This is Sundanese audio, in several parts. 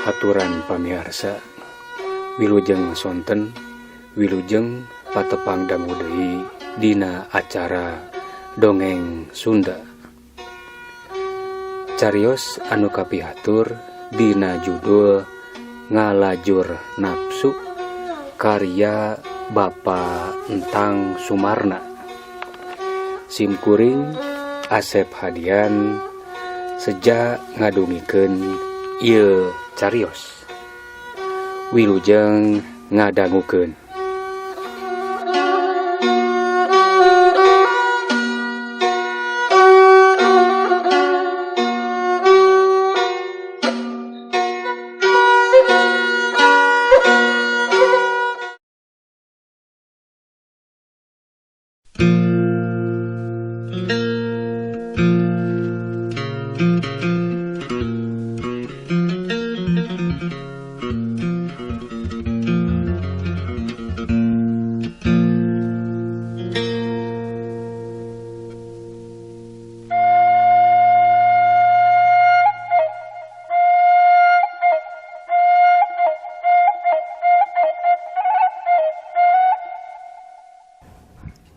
Haturan pamiarsa wilujeng sonten wilujeng patepang dangu deui dina acara dongeng Sunda. Carios anu kapihatur dina judul Ngalajur Nafsu karya Bapa Entang Sumarna. Simkuring Asep Hadian seja ngadugikeun ieu carios. Wilujeng ngadangukeun.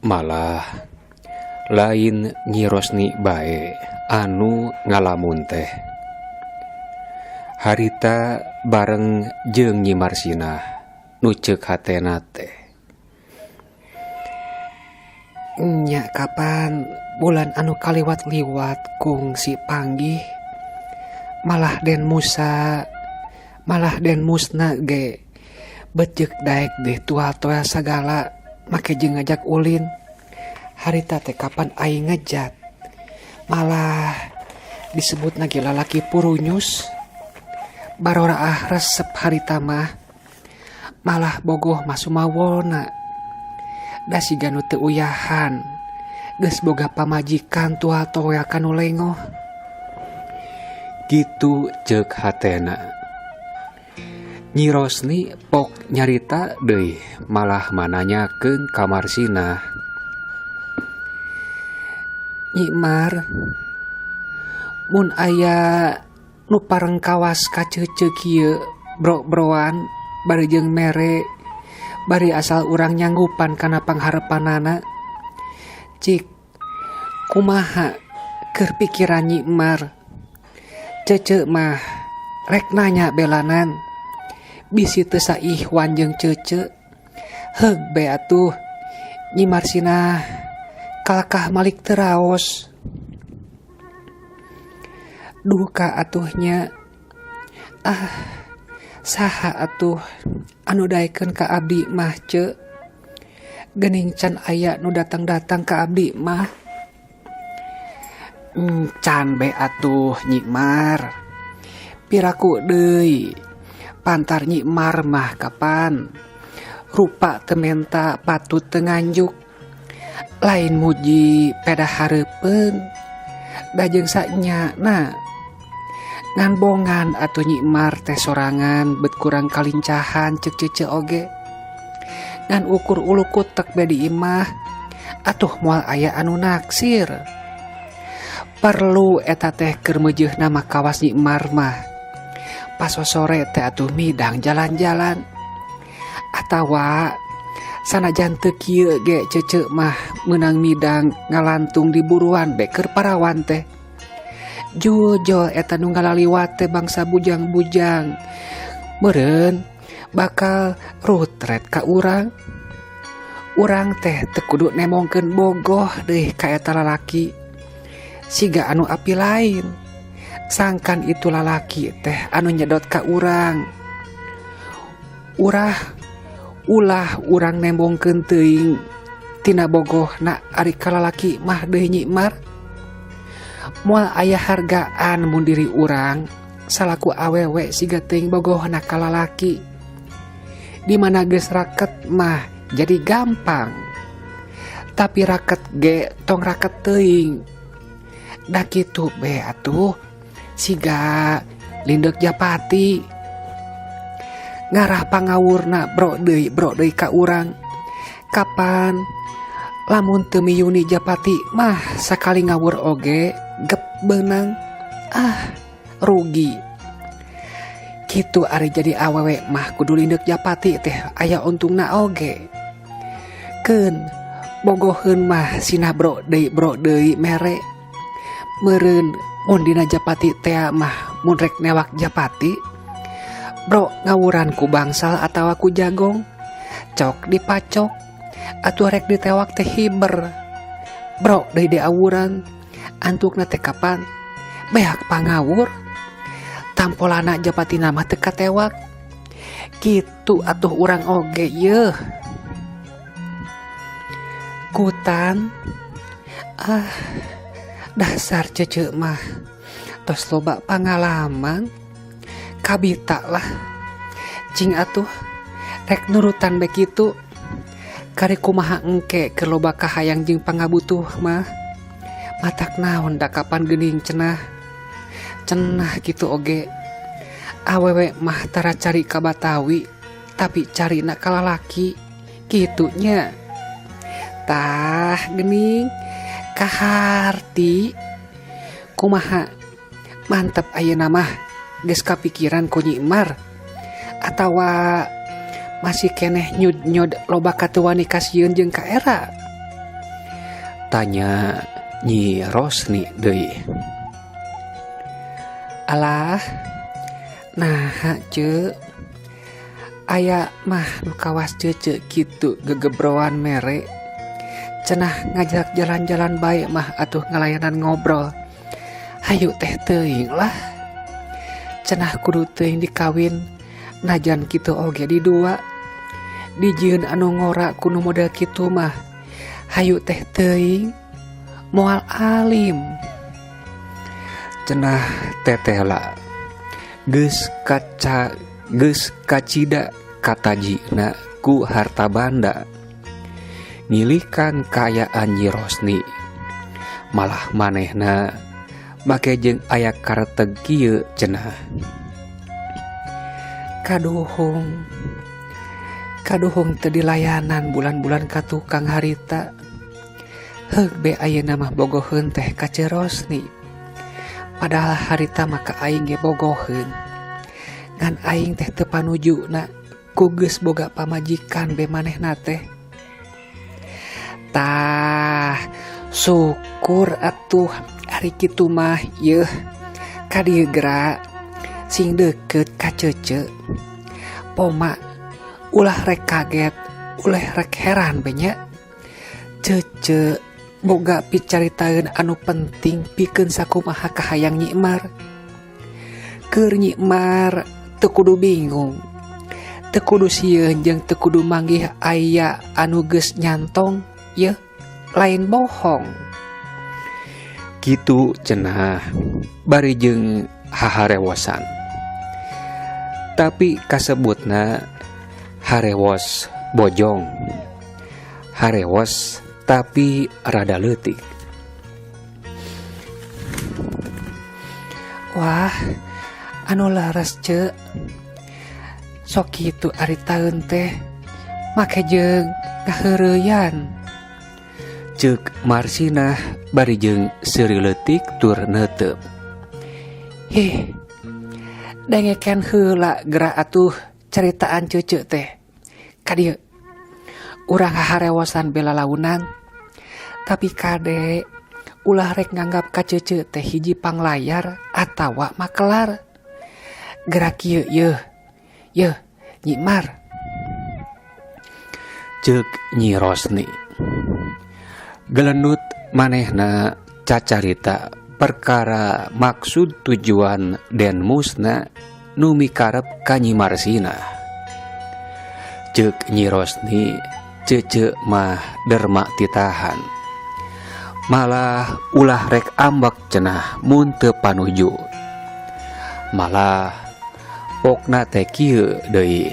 Malah lain Nyi Rosni bae anu ngalamun teh. Harita bareng jeung Nyi Marsinah nu ceuk hatena teh. Nya kapan bulan anu kaliwat-liwat kungsi panggih malah Den Musa malah Den Musna ge bet jeuk daek deh tual-toel sagala make jeung ngajak ulin. Harita teh kapan aing ngejat malah disebut lagi lalaki purunyus baroraah resep harita mah malah bogoh mah sumawona da siga nu teu uyahan geus boga pamajikan tual toel kanu lengoh. Kitu ceuk hatena. Nyi Rosni pok nyarita deui malah mananyakeun ka Marsinah. Nyi Mar, mun aya nu parengkawas ka ceuceu kieu bro-broan bari jeung mere bari asal urang nyanggupan kana pangharepanana. Cik, kumaha keur pikiran Nyi Mar? Cece mah rek nanya belanan. Bisi teu saihwan jeung cece. Heug be atuh Nyi Marsinah kalakah malik teu raos. Duka atuh nya. Ah, saha atuh anu daekeun ka abdi mah ce? Geuning can aya nu datang-datang ka abdi mah. Can be atuh Nyi Mar. Piraku deui pantar Nyi Mar mah kapan rupa teu menta patut teu nganjuk. Lain muji peda hareupeun da jeung sanyana ngan bongan atuh Nyi Mar teh sorangan bet kurang kalincahan ceuk cece oge. Ngan ukur ulu kutek be di imah atuh moal aya anu naksir. Perlu eta teh keur meujeuhna mah kawas Nyi Mar mah. Pas sore teh atuh midang jalan-jalan. Atawa sanajan teu kieu ge cece mah meunang midang ngalantung di buruan be keur parawan teh. Jujol eta nu ngalaliwat teh bangsa bujang-bujang. Meureun bakal rutret ka urang. Urang teh teu kudu nemongkeun bogoh deui ka eta lalaki. Siga anu api lain. Sangkan itu lalaki teh anu nyedot ka urang. Urah ulah urang nembongkeun teuing tina bogohna ari ka lalaki mah deui Nyi Mar. Moal aya hargaan mun diri urang salaku awewe siga teuing bogohna ka lalaki. Di mana geus raket mah jadi gampang. Tapi raket ge tong raket teuing. Da kitu be atuh siga lindeuk japati. Ngarah pangawurna bro deui ka urang. Kapan lamun teu miyuni japati mah sakali ngawur oge gep beunang. Ah, rugi. Kitu ari jadi awewe mah kudu lindeuk japati teh aya untungna oge. Keun bogoheun mah sina bro deui bro deui mere. Meureun mun dina japati tea mah mun rek newak japati bro ngawuran ku bangsal atawa ku jagong cok dipacok atuh rek ditewak teh hiber bro deui diawuran antukna teh kapan beak pangawur tampolana japatina mah teu katewak kitu atuh urang oge yeuh kutan ah dasar cece mah tos loba pangalaman kabita lah cing atuh rek nurutan bae kitu kari kumaha engke keur loba kahayang jeung pangabutuh mah matak naon da kapan geuning cenah cenah kitu oge awewe mah tara cari ka Batawi tapi carina ka lalaki kitu nya tah geuning kaharti kumaha mantep ayeuna mah geus kapikiran ku Nyi Mar atawa masih keneh nyud-nyud loba katuwani kasieun jeung ka era tanya Nyi Rosni deui. Alah naha ce aya mah nu kawas cece kitu gegebroan mere cenah ngajak jalan-jalan bae mah atuh ngalayanan ngobrol hayu teh teuing lah cenah kudu teuing dikawin najan kitu oge di dua dijieun anu ngora kuno model kitu mah hayu teh teuing moal alim cenah teteh la geus kaca geus kacida katajina ku harta banda ngilikan kaayaan Nyi Rosni malah manehna make jeung aya kareteg kieu cenah kaduhung kaduhung teu dilayanan bulan-bulan ka tukang harita heug be ayeuna mah bogoheun teh ka Ceu Rosni padahal harita mah ka aing ge bogoheun ngan aing teh teu panujuna ku geus boga pamajikan be manehna teh tah syukur atuh ari kitu mah yeuh ka dieu geura sing deukeut ka cece poma ulah rek kaget ulah rek heran be nya cece boga picaritaeun anu penting pikeun sakumaha kahayang Nyi Mar keur Nyi Mar teu kudu bingung teu kudu sieun jeung teu kudu manggih aya anu geus nyantong yeuh lain bohong kitu cenah bari jeung haharewosan tapi kasebutna harewos bojong harewos tapi rada leutik. Wah anu laras ce sok kitu ari taeun teh make jeung ngaheureyan ceuk Marsinah bari jeung seuri leutik tur neuteup. Hih dengeken heula geura atuh caritaan cece teh ka dieu urang haharewosan be lalaunan tapi kade ulah rek nganggap ka cece teh hiji panglayar atawa makelar geura kieu yeuh yeuh Nyi Mar ceuk Nyi Rosni gelendut manehna cacarita perkara maksud tujuan Den Musna nu mikarep ka Nyi Marsinah ceuk Nyi Rosni cece mah derma titahan malah ulah rek ambek cenah mun teu panuju malah pokna teh kieu deui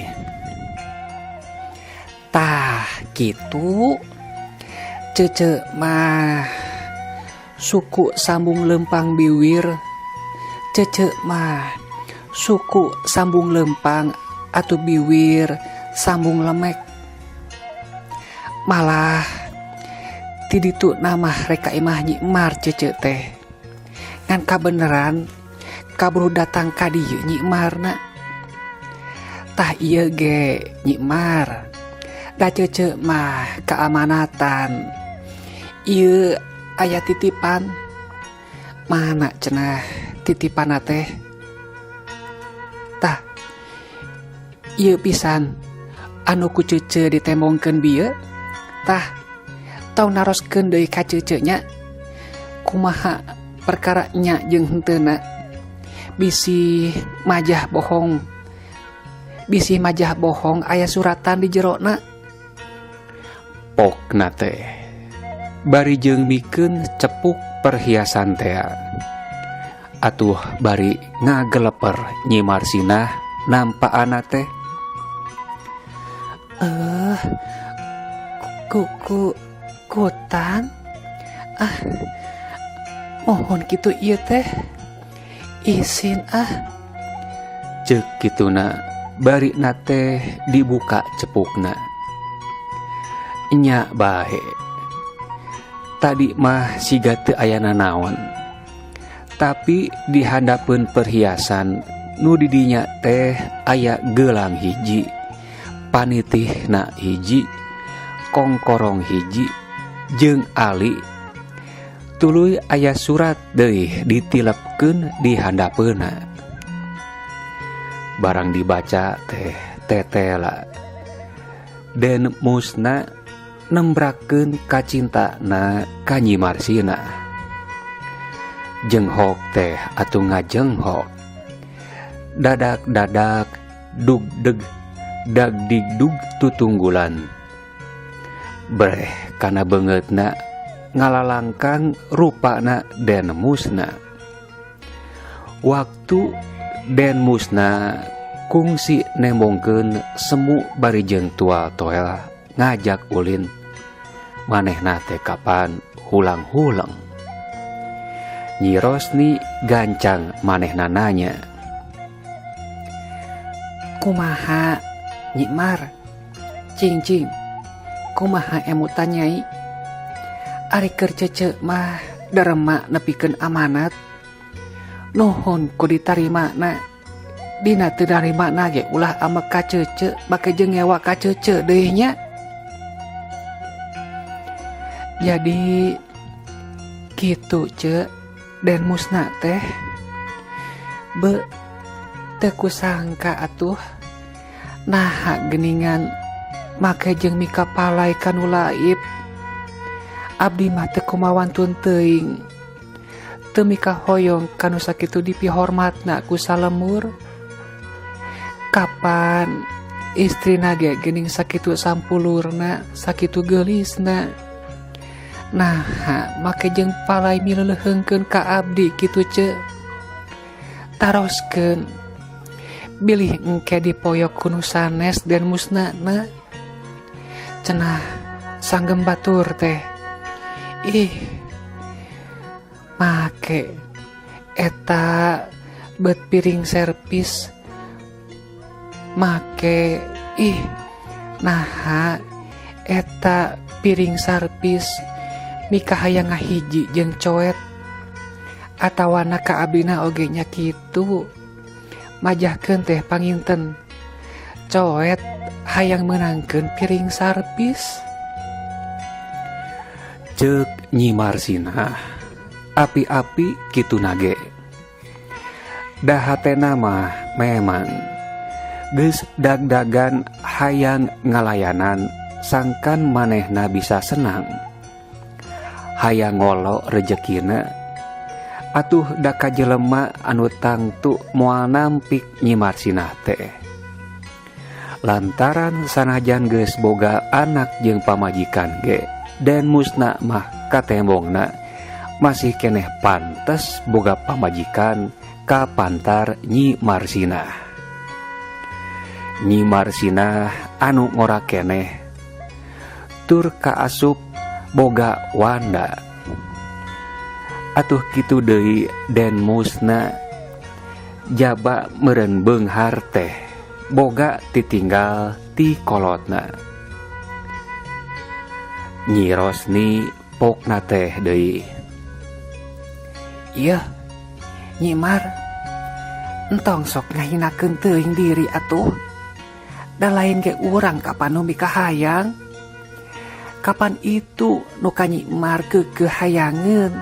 tah kitu cece mah suku sambung lempang biwir cece mah suku sambung lempang atau biwir sambung lemek malah ti ditu nama rek ka imah Nyi Mar cece teh ngan kabeneran kaburu datang ka dieu Nyi Marna. Tah ieu ge Nyi Mar. Da cece mah keamanatan. Ieu aya titipan. Mana cenah titipanna teh? Tah ieu pisan anu ku cece ditembongkeun bieu. Tah tong naroskeun deui ka cece nya. Kumaha perkara nya jeung henteuna. Bisi majah bohong. Bisi majah bohong aya suratan di jerona. Pokna teh bari jeung mikeun cepuk perhiasan tea. Atuh bari ngageleper Nyi Marsinah nampaanna teh. Ku kutan. Ah, mohon kitu ieu teh. Isin ah. Ceuk kituna bari na teh dibuka cepukna. Nya bae. Tadi mah siga teu aya nanaon. Tapi dihandapeun perhiasan nu di dinya teh aya gelang hiji, panitihna hiji, kongkorong hiji, jeung ali. Tuluy aya surat deui ditilepkeun di handapeunna. Barang dibaca teh tetela. Den Musna nembrakeun kacintana ka Nyi Marsinah. Jenghok teh atuh ngajenghok. Dadak-dadak dugdeg dagdigdug tutunggulan. Breh kana beungeutna ngalalangkang rupana Den Musna. Waktu Den Musna kungsi nembongkeun semu bari jeung tua toel ngajak ulin. Manehna teh kapan hulang-huleng. Nyi Rosni gancang manehna nanya. Kumaha Nyi Mar? Cing-cing. Kumaha emutan Nyai? Ari keur cece mah derema nepikeun amanat. Nuhun ku ditarimana. Dina teu darimana ge ulah ambek ka cece make jeung ngewa ka cece deui nya. Jadi kitu ce Den Musna teh. Be teu kusangka atuh. Naha geuningan make jeung mikapalai ka nu laib. Abdi mah teu kumawantun teuing. Teu mikahoyong ka nu sakitu dipihormatna ku salemur. Kapan istrina ge geuning sakitu sampulurna, sakitu geulisna. Naha make jeung palai mileuleheungkeun ka abdi kitu ce. Taroskeun bilih engke dipoyok ku nu sanes Den Musnana. Cenah sanggem batur teh. Ih, make eta bet piring servis make ih naha eta piring servis mikahayang ngahiji jeung coet atawana ka abdina oge nya kitu majahkeun teh panginten coet hayang meunangkeun piring servis. Ceuk Nyi Marsinah api-api kitu nage. Da hatena mah memang geus dagdagan hayang ngalayanan sangkan manehna bisa senang. Hayang ngolo rejekina atuh da ka jelema anu tangtu moal nampik Nyi Marsinah teh. Lantaran sanajan geus boga anak jeung pamajikan ge, Den Musna mah katembongna masih keneh pantes boga pamajikan ka pantar Nyi Marsinah. Nyi Marsinah anu ngora keneh tur kaasup boga wanda. Atuh kitu deui Den Musna jaba meureun beunghar teh boga titinggal ti kolotna. Nyi Rosni pokna teh deui. Ieu Nyi Mar, entong sok ngahinakeun teuing diri atuh. Da lain ge urang kapan nu mikahayang. Kapan itu nu ka Nyi Emar keukeuh hayangeun.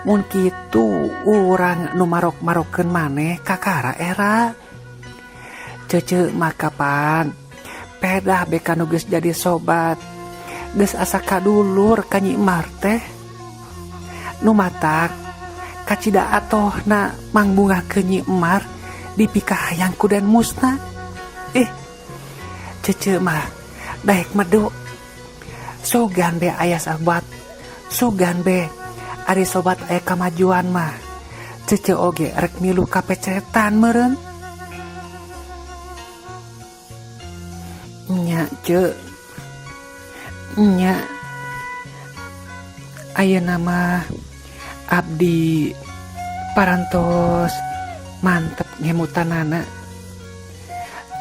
Mun kitu urang nu marok-marokeun maneh kakara era. Cece mah kapan pedah beka nu geus jadi sobat. Geus asa kadulur ka Nyi Emar teh. Nu matak kacida atohna mangbungahkeun Nyi Emar dipikahayang ku Den Musna. Ih, cece mah daek medu. Sugan be aya sobat, sugan be ari sobat aya kamajuan mah. Cece oge rek milu kapecetan meureun. Nya ce, nya ayeuna mah abdi parantos mantep ngemutanana.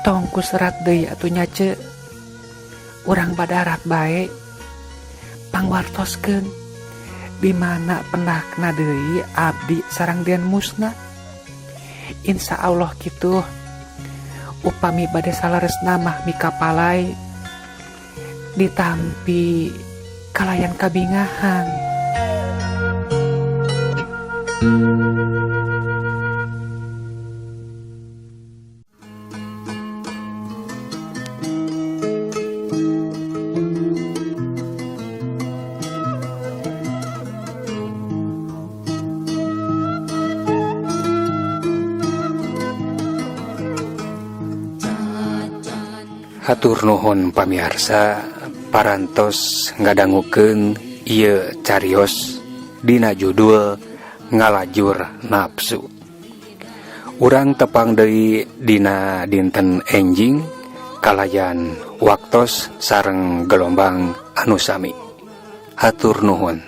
Tong ku serat deui atuh nya ce. Urang badarat bae pangwartoskeun di mana pendakna deui abdi sareng Den Musna. Insya Allah kitu upami bade saleresna mah mikapalay ditampi kalayan kabingahan. Hatur nuhun pamiarsa parantos ngadangukeun ieu carios dina judul Ngalajur Nafsu. Urang tepang deui dina dinten enjing kalayan waktos sareng gelombang anu sami. Hatur nuhun.